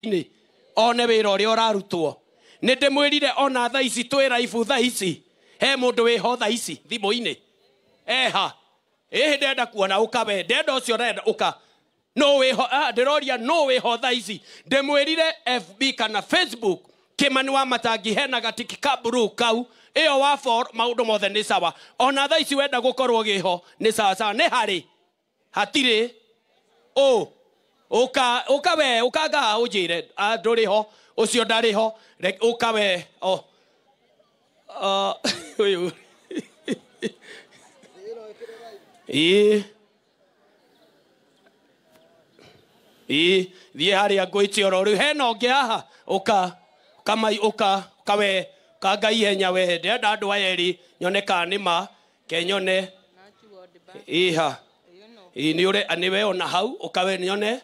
Inĩ one wĩra ũrĩa ũrarutwo. Nĩ ndĩmwĩrire ona thaa ici twĩ live, thaa ici he mũndũ wĩho thaa ici thimũ-inĩ eha ĩhĩ, ndenda kuona ũka we, ndenda ũcio ũrenda ũka no wĩho. Ah, ndĩroria no wĩho thaa ici. Ndĩmwĩrire FB kana Facebook Kimani wa Matangi hena gatiki ka blue kau ĩyo wa for maũndũ mothe nĩ sawa. Ona thaa ici wenda gũkorwo gĩho nĩ sawa sawa, nĩ harĩ hatirĩ ũ ũka ũka we ũka nga ũnjĩre. Ah, ndũrĩ ho, ũcio ndarĩ ho. Ũka we o ũyũ ĩĩ ĩĩ, thiĩ harĩa ngwĩtie oro rĩu. Hena ũngĩ haha? Ũka ũka mai ũka ũka we, ũka ngai ihenya we. Ndĩrenda andũ aya erĩ nyone kana nĩ ma kenyone ĩha. Ĩĩ, nĩ ũre nĩ we ona hau. Ũka we nyone.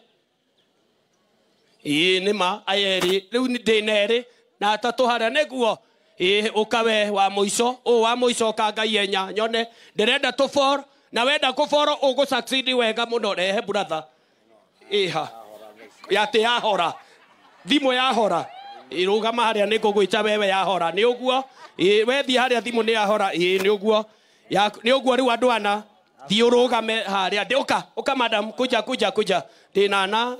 Ĩĩ, nĩ ma aya erĩ rĩu ndĩna erĩ na atatũ harĩa nĩguo. Ĩĩ, ũka we wa mũico, ũũ wa mũico, ũka ngai ihenya nyone. Ndĩrenda tũboro na wenda kũboro ũgũ succeed wega mũno. Rehe brother ĩha yatĩ yahora thimũ yahora. Ĩrũgama harĩa nĩ ngũgwĩta wewe yahora nĩ ũguo. Ĩ, wethiĩ harĩa thimũ nĩ yahora. Ĩ, nĩ ũguo. Nĩ ũguo rĩu andũ ana thiĩ ũrũgame harĩa. Ũka ũka madam, kuja kuja kuja, ndĩna ana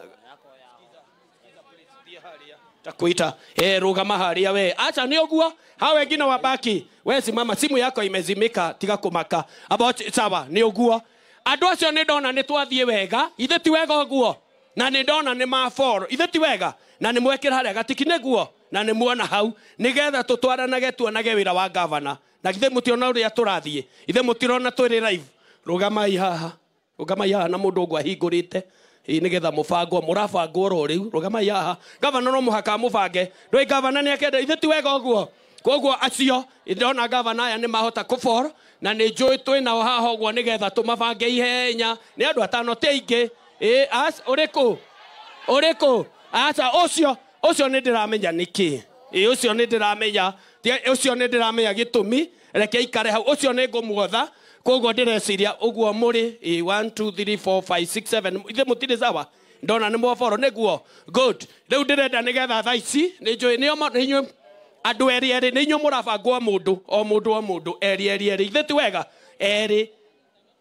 takuita. Eh, rũgama harĩa we. Acha, nĩ ũguo. Hao wengine wabaki. We simama, simu yako imezimika, tiga kumaka about. Sawa, nĩ ũguo. Andũ acio nĩ ndona nĩ twathiĩ wega. Ithe ti wega ũguo? Na nĩ ndona nĩ ma follow, ithe ti wega? Na nĩ mwekĩra harĩa gatiki nĩguo na nĩ muona hau nĩgetha tũtwaranage tuonage wĩra wa gavana. Na githĩ mũtiona ũrĩa tũrathiĩ? Ithe mũtirona twĩrĩ live? Rũgamai haha, rũgamai haha na mũndũ ũguo ahingũrĩte. Ĩ, nĩgetha mũbangwo mũrabangwo oro rĩu. Rũgamai haha, gavana no mũhaka mũbange. Ndũĩ gavana nĩ akenda. Ithe ti wega ũguo? Koguo acio ndona gavana aya nĩ mahota kũboro na nĩ njũĩ twĩ nao haha ũguo nĩgetha tũmabange ihenya. Nĩ andũ atano, ti aingĩ. Ĩ, ũrĩkũ ũrĩkũ? Aca, ũcio ũcio nĩ ndĩramenya nĩkĩ. Ĩ, ũcio nĩ ndĩramenya. Ũcio nĩ ndĩramenya gĩtũmi. Reke ikare hau, ũcio nĩ ngũmuotha. Koguo ndĩreciria ũguo mũrĩ ĩ 1 2 3 4 5 6 7. Ithe mũtirĩ sawa? Ndona nĩ mwaboro nĩguo. Good. Rĩu ndĩrenda nĩgetha thaa ici nĩ njũĩ nĩo nĩ inyuĩ andũ erĩ erĩ, nĩ inyuĩ mũrabangwo mũndũ o mũndũ o mũndũ erĩ erĩ erĩ. Ithe ti wega? Erĩ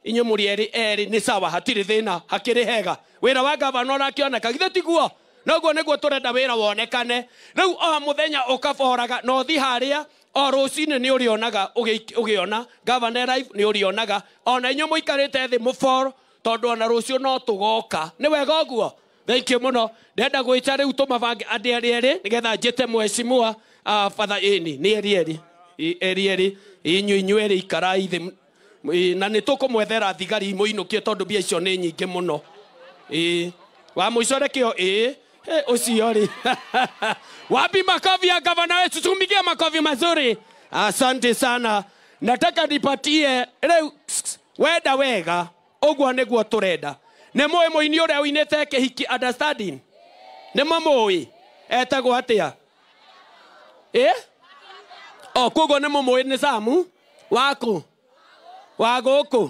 inyuĩ mũrĩ erĩ erĩ, nĩ sawa, hatirĩ thĩna, hakĩrĩ hega. Wĩra wa gavana ũrakĩoneka, githĩ tiguo? Noguo nĩguo tũrenda wĩra wonekane. Rĩu o mũthenya ũkaboraga na ũthi harĩa o rũcinĩ nĩ ũrĩonaga ũgĩona gavana live, nĩ ũrĩonaga ona inyuĩ mũikarĩte thĩ mũboro, tondũ ona rũciũ no tũgoka. Nĩ wega ũguo. Thank you mũno. Ndenda gwĩta rĩu tũmabange andĩ erĩ erĩ nĩgetha njĩte mheshimiwa father. Ĩni nĩ erĩ erĩ. Ĩ, erĩ erĩ inyuĩ, inyuĩ erĩ ikarai thĩ. Ĩ, na nĩ tũkũmwethera thigari mũinũkie tondũ mbia icio nĩ nyingĩ mũno. Ĩ, wa mũico rekeo. Ĩ, ũcio rĩ wapi? Makofi ya gavana wetu, tumpigie makofi mazuri. Asante sana. Nataka nipatie rĩu wenda wega ũguo nĩguo tũrenda. Nĩ mũĩ mũini ũrĩa ũinĩte kĩhiki understanding? Nĩ mamũĩ? Etagwo atĩa? Ĩ, o koguo nĩ mũmũĩ, nĩ Samu waku wa gũkũ.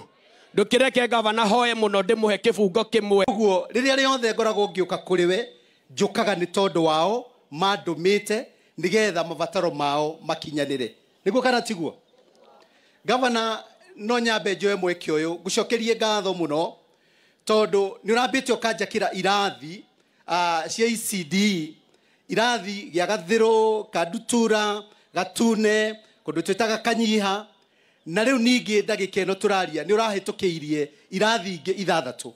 Ndũkĩreke gavana hoe mũno, ndĩmũhe kĩbungo kĩmwe. Ũguo rĩrĩa rĩothe ngoragwo ngĩũka kũrĩ we, njũkaga nĩ tondũ wao mandũmĩte nĩgetha mabataro mao makinyanĩre. Nĩguo kana tiguo, gavana? No nyambe njoe mweke ũyũ ngũcokerie ngatho mũno tondũ nĩ ũrambĩte ũkanjakĩra irathi cia ECD, irathi gĩa Gathĩrũ, Kandutura, Gatune, kũndũ twĩtaga Kanyiha. Na rĩu ningĩ ndagĩka ĩno tũraria nĩ ũrahĩtũkĩirie irathi ingĩ ithathatũ.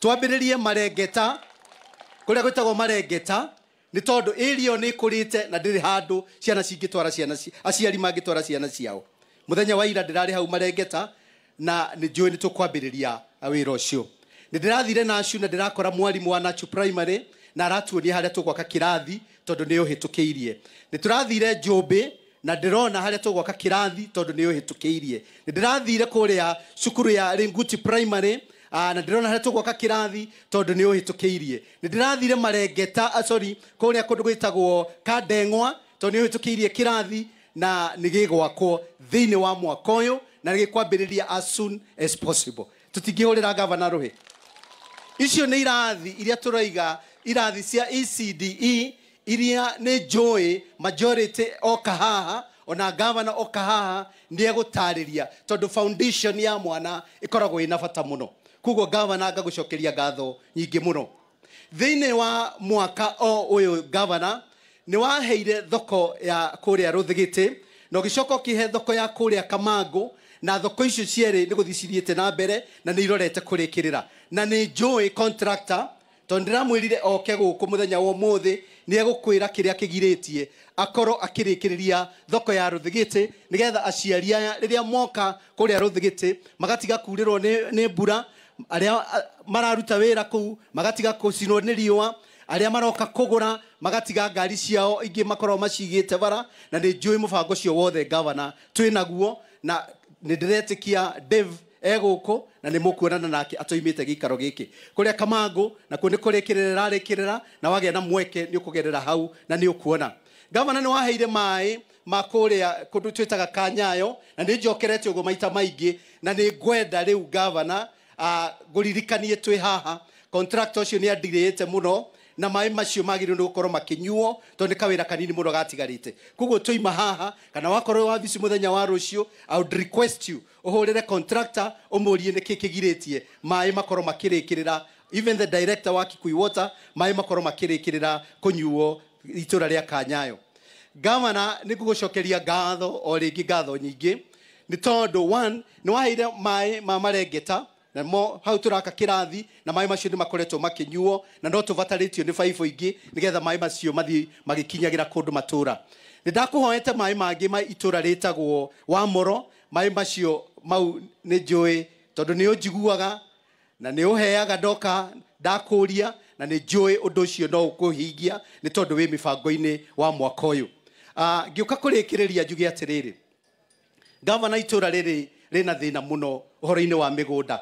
Twambĩrĩrie Marengeta, kũrĩa gwĩtagwo Marengeta, nĩ tondũ area ĩyo nĩ ĩkũrĩte na ndĩrĩ handũ ciana cingĩtwara ciana aciari mangĩtwara ciana ciao. Mũthenya wa ira ndĩrarĩ hau Marengeta na nĩ njũĩ nĩ tũkwambĩrĩria wĩra ũcio. Nĩ ndĩrathire Nacu na ndĩrakora mwarimũ wa Nachu Primary na aratuonia harĩa tũgwaka kĩrathi tondũ nĩ ũhĩtũkĩirie. Nĩ tũrathire Njũmbĩ na ndĩrona harĩa tũgwaka kĩrathi tondũ nĩ ũhĩtũkĩirie. Nĩ ndĩrathire kũrĩa cukuru ya Ringuti Primary na ndĩrona harĩa tũgwaka kĩrathi tondũ nĩ ũhĩtũkĩirie. Nĩ ndĩrathire Marengeta, sorry, kũrĩa kũndũ gwĩtagwo Kandeng'wa tondũ nĩ ũhĩtũkĩirie kĩrathi na nĩ gĩgwakwo thĩinĩ wa mwaka ũyũ na nĩ gĩkwambĩrĩria as soon as possible. Tũtingĩhũrĩra gavana rũhĩ. Icio nĩ irathi iria tũraiga irathi cia ECDE iria nĩ njũĩ majority oka haha ona gavana oka haha nĩ egũtarĩria tondũ foundation ya mwana ĩkoragwo ĩna bata mũno. Koguo gavana ngagũcokeria ngatho nyingĩ mũno. Thĩinĩ wa mwaka o ũyũ gavana nĩ waheire thoko ya kũrĩa Rũthigĩtĩ na ũgĩcoka ũkĩhe thoko ya kũrĩa Kamangũ, na thoko icio cierĩ nĩ gũthiĩ cithiĩte na mbere na nĩ irorete kũrĩkĩrĩra. Na nĩ njũĩ contractor tondũ ndĩramwĩrire oke gũkũ mũthenya wa ũmũthĩ nĩ egũkwĩra kĩrĩa kĩgirĩtie akorwo akĩrĩkĩrĩria thoko ya Rũthigĩtĩ nĩgetha aciari aya rĩrĩa moka kũrĩa Rũthigĩtĩ magatiga kurĩrwo nĩ mbura, arĩa mararuta wĩra kũu magatiga gũcinwo nĩ riũa, arĩa maroka kũgũra magatiga ngari ciao ingĩ makorwo macigĩte bara. Na nĩ njũĩ mũbango ũcio wothe gavana twĩ naguo, na nĩ ndĩretĩkia Dave egũkũ na nĩ mũkuonana nake atoimĩte gĩikaro gĩkĩ kũrĩa Kamangũ, nakuo nĩ kũrĩkĩrĩra rarĩkĩrĩra, na wagĩa na mweke nĩ ũkũgerera hau na nĩ ũkuona. Gavana nĩ waheire maĩ ma kũrĩa kũndũ twĩtaga Kanyayo, na nĩ njokerete ũguo maita maingĩ, na nĩ ngwenda rĩu gavana ngũririkanie twĩ haha contractor ũcio nĩ andirĩte mũno na maĩ macio magĩrĩirwo nĩ gũkorwo makĩnyuo tondũ nĩ kawĩra kanini mũno gatigarĩte. Koguo tũima haha kana wakorwo wabici mũthenya wa rũciũ, I would request you ũhũrĩre contractor ũmũrie nĩkĩ kĩgirĩtie maĩ makorwo makĩrĩkĩrĩra, even the director wa Kikuyu Water, maĩ makorwo makĩrĩkĩrĩra kũnyuo itũra rĩa Kanyayo. Gavana nĩ ngũgũcokeria ngatho o rĩngĩ, ngatho nyingĩ nĩ tondũ one nĩ waheire maĩ ma Marengeta na mo hau tũraka kĩrathi, na maĩ macio nĩ makoretwo makĩnyuo na no tũbatarĩtio nĩ baibũ ingĩ nĩgetha maĩ macio mathiĩ magĩkinyagĩra kũndũ matũra. Nĩ ndakũhoete maĩ mangĩ ma itũra rĩtagwo Wamoro, maĩ macio mau nĩ njũĩ tondũ nĩ ũnjiguaga na nĩ ũheaga ndoka ndakũria, na nĩ njũĩ ũndũ ũcio no ũkũhingia nĩ tondũ wĩ mĩbango-inĩ wa mwaka ũyũ. Ngĩũka kũrĩkĩrĩria njuge atĩrĩrĩ, gavana itũra rĩrĩ rĩna thĩna mũno ũhoro-inĩ wa mĩgũnda.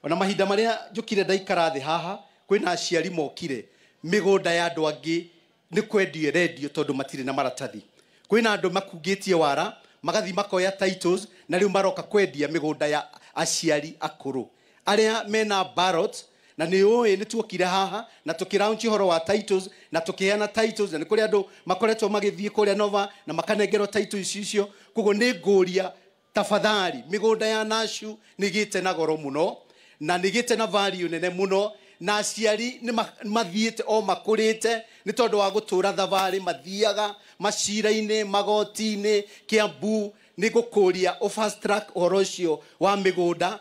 Ona mahinda marĩa njũkire ndaikara thĩ haha kwĩna aciari mokire mĩgũnda ya andũ angĩ nĩ kwendio ĩrendio tondũ matirĩ na maratathi. Kwĩna andũ makungĩtie wara magathiĩ makoya titles na rĩu maroka kwendia mĩgũnda ya aciari akũrũ arĩa mena ballot. Na nĩ ũĩ nĩ tuokire haha na tũkĩraunch ũhoro wa titles na tũkĩheana titles, na nĩ kũrĩ andũ makoretwo magĩthiĩ kũrĩa Nova na makanengerwo titles icio. Koguo nĩ ngũria tafadhali, mĩgũnda ya Nashu nĩ ĩgĩte na goro mũno na nĩ ĩgĩte na value nene mũno, na aciari nĩ mathiĩte o makũrĩte nĩ tondũ wa gũtũra thabarĩ, mathiaga macira-inĩ, magoti-inĩ, Kiambu. Nĩ ngũkũria ũ fast track ũhoro ũcio wa mĩgũnda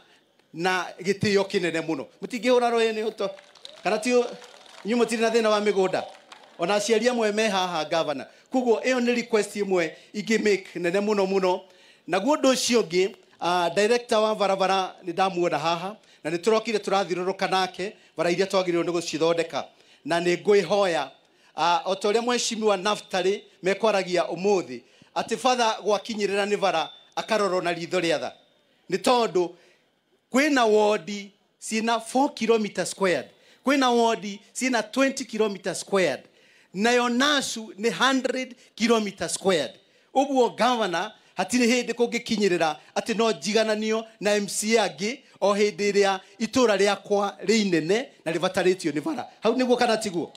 na gĩtĩo kĩnene mũno. Mũtingĩhũra rũĩ nĩ ũto kana ti inyuĩ mũtirĩ na thĩna wa mĩgũnda, ona aciari amwe me haha gavana. Koguo ĩyo nĩ request ĩmwe ingĩ make nene mũno mũno. Naguo ũndũ ũcio ũngĩ, director wa barabara nĩ ndamuona haha na nĩ tũrokire tũrathirũrũka nake bara iria twagĩrĩirwo nĩ gũcithondeka, na nĩ ngwĩhoya o ta ũrĩa mheshimiwa Naftali mekwaragia ũmũthĩ atĩ batha gwakinyĩrĩra nĩ bara akarorwo na ritho rĩa tha, nĩ tondũ kwĩna wodi ciĩna 4 km squared, kwĩna wodi ciĩna 20 km squared, nayo Nashu nĩ 100 km squared. Ũguo gavana hatirĩ hĩndĩ kũngĩkinyĩrĩra atĩ no njigananio na MCA angĩ o hĩndĩ ĩrĩa itũra rĩakwa rĩ inene na rĩbatarĩtio nĩ bara. Hau nĩguo kana tiguo?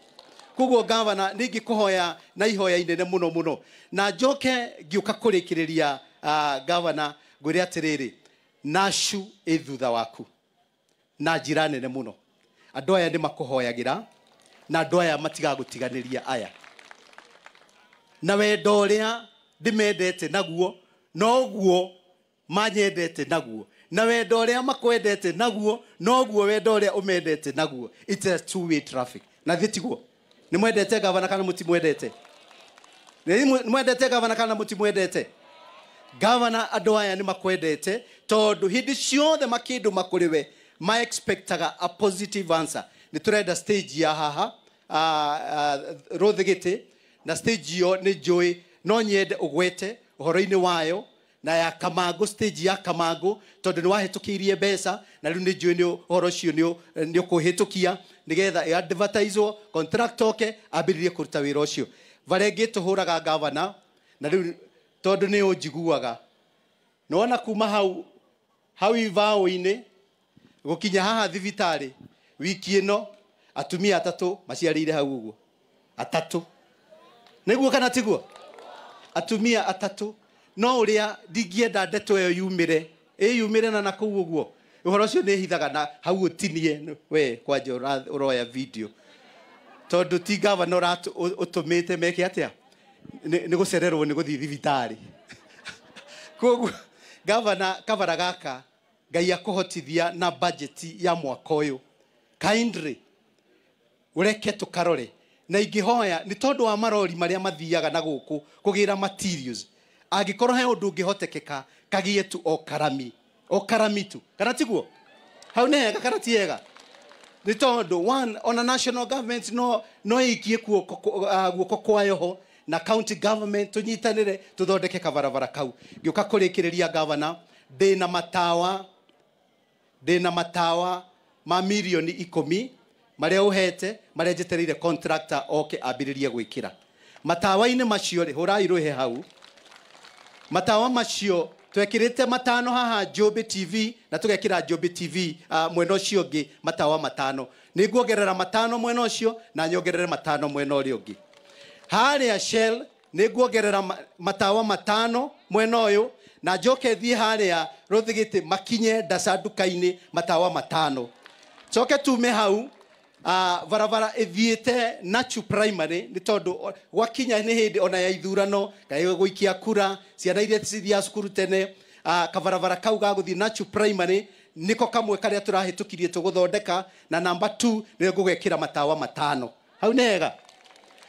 Koguo gavana nĩ ingĩkũhoya na ihoya inene mũno mũno. Na njoke ngĩũka kũrĩkĩrĩria gavana ngwĩre atĩrĩrĩ, Nashu ĩ thutha waku na njĩra nene mũno. Andũ aya nĩ makũhoyagĩra na andũ aya matigagũtiganĩria aya, na wendo ũrĩa ndĩmendete naguo noguo manyendete naguo, na wendo ũrĩa makwendete naguo noguo wendo ũrĩa ũmendete naguo. It's a two way traffic. Na thiĩ tiguo? Nĩ mwendete gavana kana mũtimwendete? Nĩ mwendete gavana kana mũtimwendete? Gavana andũ aya nĩ makwendete tondũ hĩndĩ ciothe makĩndũma kũrĩ we ma expectaga a positive answer. Nĩ tũrenda stage ya haha Rũthigĩtĩ, na stage ĩyo nĩ njũĩ no nyende ũgwete ũhoro-inĩ wayo, na ya Kamangũ, stage ya Kamangũ tondũ nĩ wahĩtũkĩirie mbeca na rĩu nĩ njũĩ nĩ ũhoro ũcio nĩ ũkũhĩtũkia nĩgetha ĩ advertise-wo, contract oke ambĩrĩrie kũruta wĩra ũcio. Bara ĩngĩ tũhũraga gavana na rĩu tondũ nĩ ũnjiguaga, nĩwona kuma hau hau ibaũ-inĩ gũkinya haha thibitarĩ wiki ĩno Atumia atatũ maciarĩire hau ũguo. Atatũ. Nĩguo kana tiguo? Atumia atatũ. No ũrĩa ndingĩenda ndeto ĩyo yumĩre, ĩyumĩre na nakũu ũguo. Ũhoro ũcio nĩ hithaga na hau ũtinie we kwanja ũroya video. Tondũ ti gavana ũtũmĩte meke atĩa? Nĩ gũcererwo nĩ gũthiĩ thibitarĩ. Koguo gavana kabara gaka Ngai akũhotithia na budget ya mwaka ũyũ. Kindly ũreke tũkarore. Na ingĩhoya nĩ tondũ wa marori marĩa mathiaga na gũkũ kũgĩra materials. Angĩkorwo he ũndũ ũngĩhotekeka kagĩe tu o karami. O karami tu. Kana tiguo? Hau nĩ hega kana ti hega? Nĩ tondũ one ona national government no ĩikie guoko kwayo ho na county government tũnyitanĩre tũthondeke kabarabara kau. Ngĩũka kũrĩkĩrĩria gavana, ndĩna matawa ma mirioni 10 marĩa ũhete marĩa njetereire contractor oke ambĩrĩrie gwĩkĩra. Matawa-inĩ macio rĩ, hũrai rũhe hau. Matawa macio twekĩrĩte 5 haha Njũmbĩ TV na tũgekĩra Njũmbĩ TV mwena ũcio ũngĩ matawa 5. Nĩ nguongerera 5 mwena ũcio na nyongerere 5 mwena ũrĩa ũngĩ. Harĩa Shell nĩ nguongerera matawa 5 mwena ũyũ na njoke thiĩ harĩa Rũthigĩtĩ makinye ndaca nduka-inĩ matawa 5. Coke tume hau barabara ĩthiĩte Nachu Primary nĩ tondũ gwakinya nĩ hĩndĩ ona ya ithurano kaĩ gũikia kura ciana iria cithiaga cukuru tene kabarabara kau ga gũthiĩ Nachu Primary nĩko kamwe karĩa tũrahĩtũkirie tũgũthondeka na namba 2 nĩ ngũgekĩra matawa 5. Hau nĩ hega.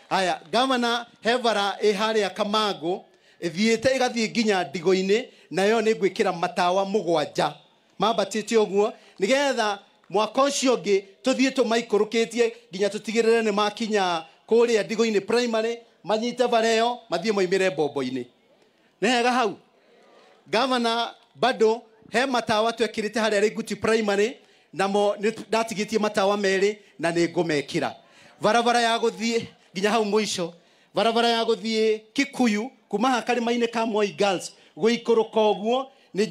Aya gavana he bara ĩ harĩa Kamango ĩthiĩte ĩgathiĩ nginya Ndigo-inĩ nayo nĩ ngwĩkĩra matawa 7 mambatĩte ũguo nĩgetha mwaka ũcio ũngĩ tũthiĩ tũmaikũrũkĩtie nginya tũtigĩrĩre nĩ makinya kũrĩa Ndigo-inĩ Primary manyite bara ĩyo mathiĩ moimĩre mbombo-inĩ. Nĩ hega hau. Gavana bado he matawa twekĩrĩte harĩa Rĩnguti Primary namo ndatigĩtie matawa 2 na nĩ ngũmekĩra. Barabara ya gũthiĩ nginya hau mũico, barabara ya gũthiĩ Kikuyu kuma haha karĩma-inĩ ka Moi Girls gũikũrũka ũguo nĩ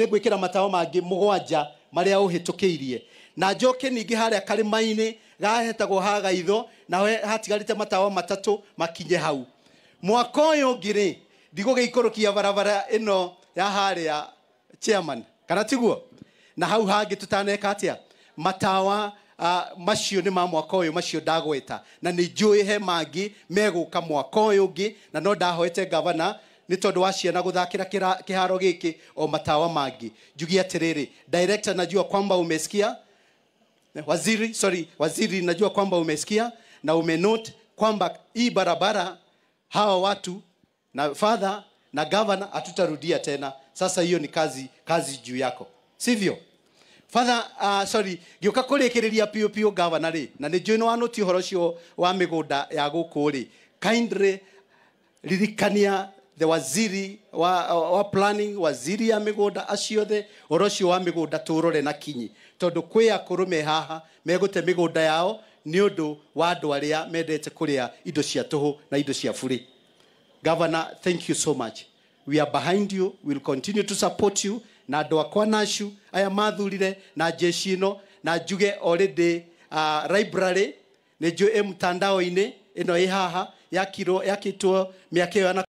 ngwĩkĩra matawa mangĩ 7 marĩa ũhĩtũkĩirie. Na njoke ningĩ harĩa karĩma-inĩ gahetagwo ha Gaitho na hatigarĩte matawa 3 makinye hau. Mwaka ũyũ ũngĩ rĩ ndigũgĩikũrũkia barabara ĩno ya harĩa chairman kana tiguo? Na hau hangĩ tũtaneka atĩa? Matawa macio nĩ ma mwaka ũyũ macio ndagweta na nĩ njũĩ he mangĩ megũka mwaka ũyũ ũngĩ na no ndahoete gavana nĩ tondũ wa ciana gũthakĩra kĩharo gĩkĩ o matawa mangĩ. Njugie atĩrĩrĩ, director najua kwamba umesikia, waziri najua kwamba umesikia na umenote kwamba hii barabara hawa watu na father na governor hatutarudia tena. Sasa hiyo ni kazi juu yako, sivyo? Father, sorry, ngĩũka kũrĩkĩrĩria piũ piũ governor rĩ, na nĩ njũĩ nĩ wanũti ũhoro ũcio wa mĩgũnda ya gũkũ rĩ, kindly ririkania the waziri wa planning, waziri ya mĩgũnda acio othe, ũhoro ũcio wa mĩgũnda tũrore na kinyi, tondũ kwĩ akũrũ me haha megũte mĩgũnda yao nĩ ũndũ wa andũ arĩa mendete kũrĩa indo cia tũhũ na indo cia burĩ. Governor, thank you so much. We are behind you. We will continue to support you. Na andũ akwa nacu aya mathurire na jeshi ĩno na njuge already library nĩ njũĩ mtandao-inĩ ĩno ĩ haha yakitwo mĩaka ĩyo ya